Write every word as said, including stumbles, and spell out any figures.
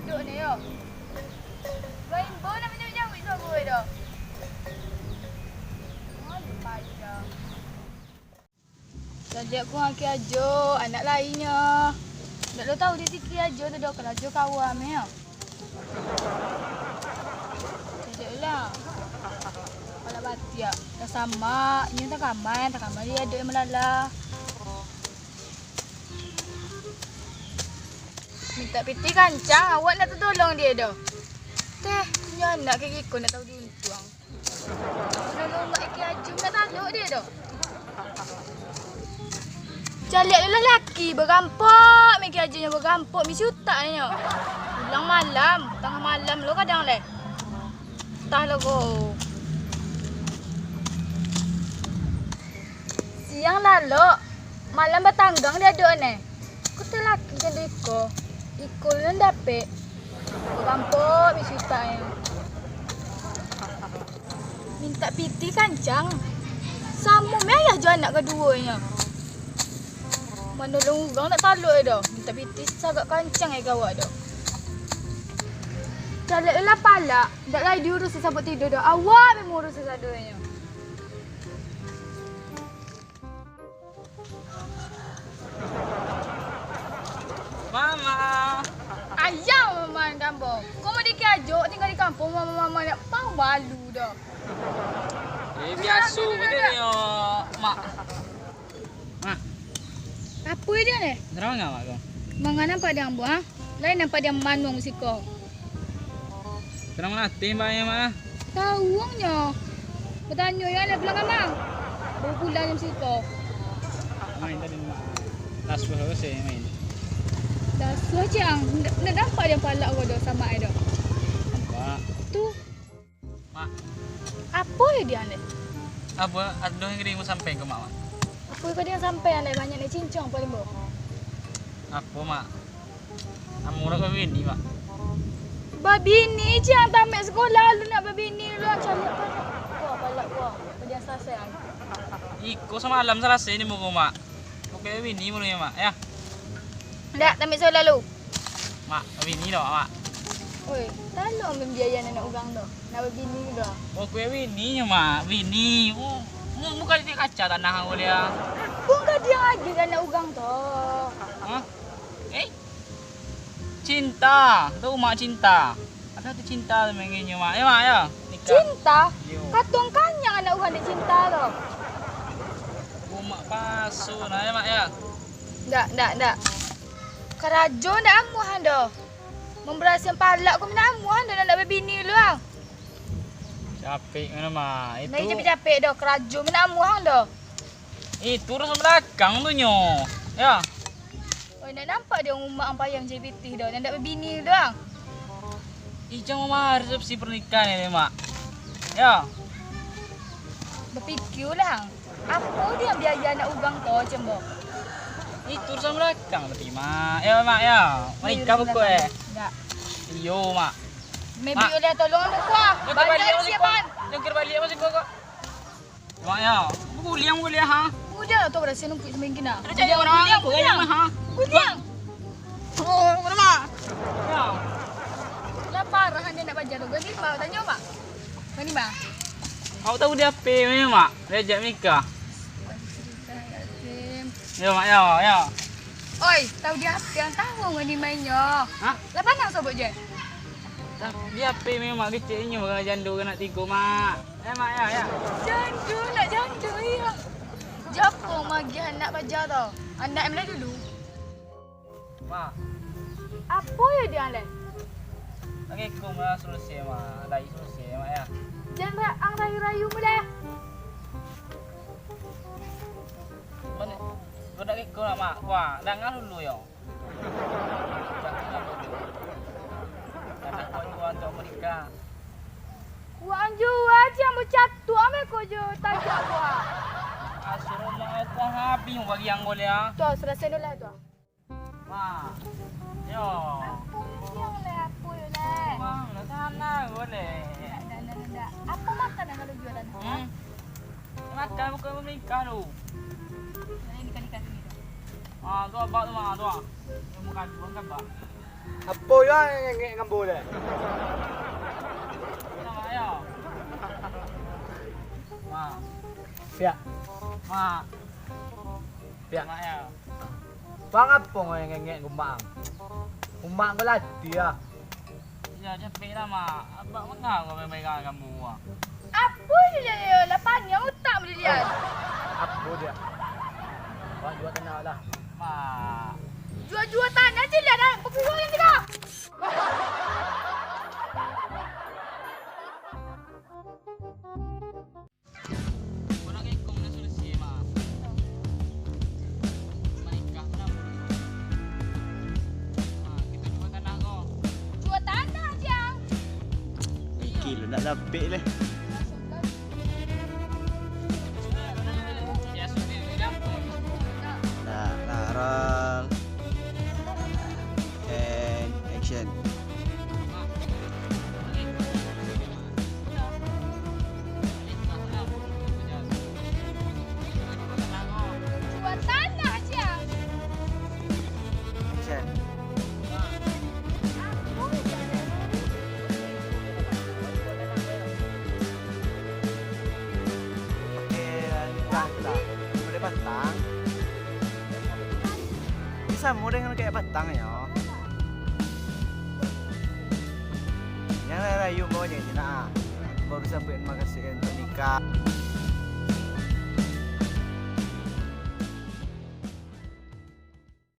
Duduk ni yo. Baimbau nak manyaut-nyauik suaro e doh. Malu payah. Caliak ko Ki Ajo, anak lainnyo. Ndak lo tahu di Ki Ajo tu doh, karajo kawa me yo. Caliak lah. Kepala batiak. Tasamak, nyo takamai, takamai di adok yang malala. Mintak pitih kancang, awak ndak tatolong di e doh. Teh, nyo anak kek iko ndak tahu diuntuang. Kalau umak Ki Ajo ndak talok di e doh. Caliak lo lah laki, bagampok, Ki Ajo nyo bagampok, misi utak nyo. Pulang malam, tangah malam lo kadang lai. Antah lo ko. Siang lalok, malam batanggang di adok ne. Ko teh laki cando iko, iko nan dapek. Bagampok misi utak nyo. Mintak pitih kancang. Samo me ayah jo anak kaduonyo. Manolong urang ndak talok e doh. Mintak pitih sagak kancang e gawak doh. Caliak lah palak. Ndak lai diurusi sabuik tido doh. Awak me maurusi sadonyo. Mama. Ayah mama nan gambo. Ko mode Ki Ajo tingga di kampuang, mama-mama ndak pau balu doh. Eh, biaso bagai ni, Mak. Mak. Apo dia ni? Kenapa ngawak kau? Manga nampak dia ambo, ha? Lain nampak dia manuang siko. Kurang latih, Mak, ya, Mak. Tawuangnyo. Batanyo, ya, nak pulang kamar. Baru pulang jam siko. Main tadi, Mak. Lasuah terus, eh, main. Lasuah, Cang. Ndak, ndak nampak dia palak ko doh, samak e doh. Nampak. Tu. Mak. Apo yo di ane? Apo ado nan ingin disampaikan ka Mak, Mak? Apo yo ka disampaikan ane, banyak nak cincong paling bawah. Apo, Mak? Ambo nak babini, Mak. Babini, Cang, tamat sekolah lu nak babini lu, caliak parak. Wah, palak wah, ka disalasaian. Iko samalam salasai ni muko, Mak. Oke, bini mulu ya, Mak, ya. Ndak, tamat sekolah lu. Mak, bini dah, Mak. Oi, talok mambiayai anak urang tu. Nak babini tu. Oh, kue bini nyo, Mak. Bini. Oh, mu-, muka di kaca tanah aku dia. Bukan dia lagi anak urang tu. Hah? Eh? Cinta. Tu, Mak, cinta. Ado tu cinta tu manggilnyo, Mak. Ya, Mak, ya. Nikah. Cinta? Yo. Katuang kanyang anak urang dek cinta tu. Umak pasu nah, ya, Mak, ya. Ndak, ndak, ndak. Karajo ndak amuah ando. Mambarasiahan palak ko mintak amuah ando, ndak babini lu ah. Capek mano, Mak. Nah, itu capek-capek doh, karajo mintak amuah ando. Itu urusan balakang tu nyo. Ya. Oi, ndak nampak di umak ang payah mancari pitih doh, ndak babini doh. Ijang mamaresepsi pernikahan ini, Mak. Ya. Bapikialah ang. Apo di ang biaya anak urang tu, cembo? Itu urusan balakang tadi, Mak. Ya, Mak, ya. Manikah buku, eh. Ndak. Iyo, Mak. Maybe Mak. Udah tolong anu kuah. Jungkir baliak masih kok. Jungkir baliak masih kok. Mak, ya. Buliang, buliang, ha? Udah tu berhasil nungkit semingkin dah. Ada cari orang buliang, aku buliang. Kan, ha? Buliang. Oh, mana, Mak? Ya. Lah parah kan dia nak belajar tu. Ganti, Mak. Tanya, Mak. Ganti, Mak. Kau tahu di H P mana, Mak? Dia ajak nikah. Astagfirullahaladzim. Ya, Mak, ya, ya. Oi, tahu di H P yang tahu ganti mainnya. Hah? Lah panang sobok je. Di H P memang keceknyo, jando ka nak tigo, Mak. Eh, Mak, ya, ya. Jando, nak jando, iya. Japo magiah anak paja tu. Anak yang dulu. Mak. Apo yo dia, Leh? Lagi ko, Mak, solusi, Mak. Lai solusi, Mak, ya. Jan ra-, ang rayu-rayu mu, Leh. Mane, ko dak iko lah, Mak. Wah, danga dulu yo. Anak ko juo untuak menikah. Kuang juo, ciang bacatuak me ko jo tajak ko, ha. Asuruh mak ko habih bagi ang ko, Leh, ah. Tu, salasai dulu lah tu. Mak. Yo. Apo yo, Leh? Apo yo, Leh? Mak, lah sana ko, Leh. Ndak, ndak, ndak, ndak. Apo makanan kalau jualan, ha? Hmm. Makan bukan menikah tu. Mana nikah-nikah sini tu? Ah, tu abak tu, Mak, tu, ah. Yang bukan, bukan abak. Apo yo ngengek ngambo deh? Mak. Piak. Mak. Piak. Mak yo. Bang, apo ngengek ngengek umak ang? Umak ang ko lah ati ah. Yo, capek lah, Mak. Abak manga ko main-main kamu ah. Apo dilihat-lihat, lah paniang utak dilihat. Apo dia? Bang, jua tanah lah. Mak. Jua-jua tanah dilihat, dah bakurang juga. Jua tanah, Jang. Iki lo nak dapek leh. Nah, nah, roll. And action. Jua tanah, Jang. Action. Pakai batang. Pakai batang. Ini samo dengan kayak batang yo. Yang rayu bawah jadi nak. Baru sampai makasih untuk nikah.